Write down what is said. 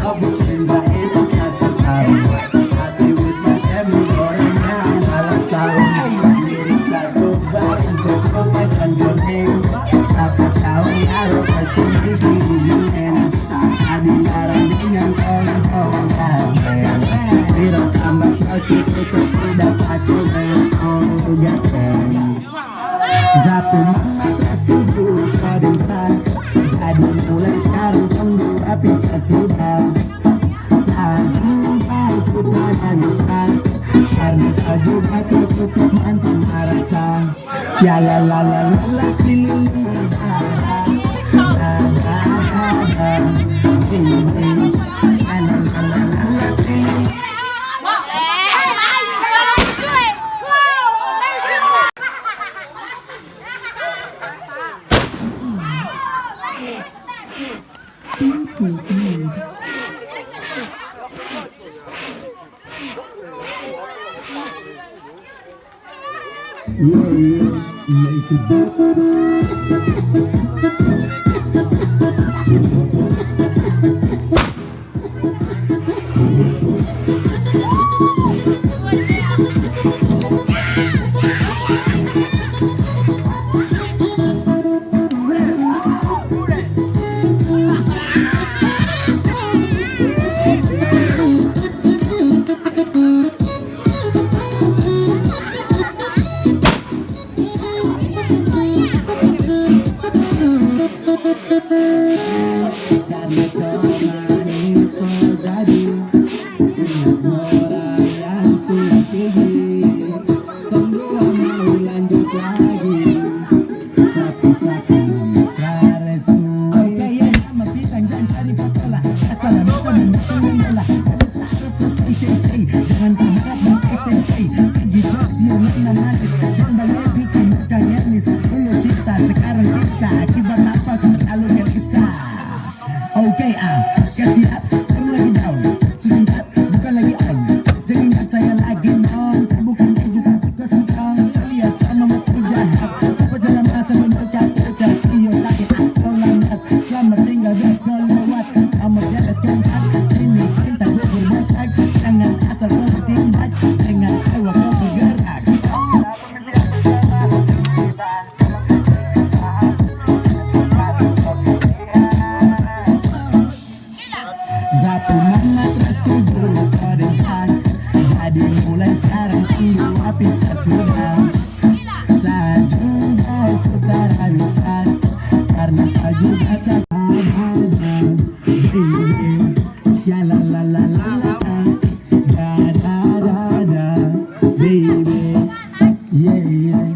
Aku cinta itu satu. Happy with my family, orangnya malas tahu. Lirik satu bar untuk kemajuan kuning. Siapa tahu ngaruh pasti diizinin. Saya dilarang dengan orang-orang kafir. Biro tambah lagi cukup tidak aku besok. Satu mama setuju kodinsa. Jadi mulai sekarang tunggu bisa sudah. Saya sudah bisa. Karena saya juga cukup mantan merasa. Ya la la la la la la la la la la. Baby, la la la la la la. Yeah, yeah, make it better. Karena kemarin so jadi orang yang sudah pergi. Tunggu mau lanjut lagi. Tapi satu restui. Oke ya, nama bintang jangan cari patola. Asal macam bola. Say say say, jangan harap stay stay stay. Pergi terus you mana manis. Jangan balik bikin muka ngemis. Dulu cinta sekarang bisa. Akibat apa kau terlalu gelisah? Oke ah, kasih up, turun lagi down. Susah bukan lagi on. Jangan ingat saya lagi non. Bukan bukan kesempatan. Saya lihat sama mau jahat. Apa jalan masa berdekat-dekat. Iyo sakit atau lambat. Selamat tinggal dan kau lewat. Kamu tiada tempat. Ini cinta gue berbotak. Jangan asal kau bertindak. Dengan awak kau bergerak. Satu mama setuju kodinsan. Jadi mulai sekarang tunggu bisa sudah. Saya juga sudah bisa. Karena saya juga tak ada. Baby, sia la la la la la. Da da da da. Baby, yeah yeah.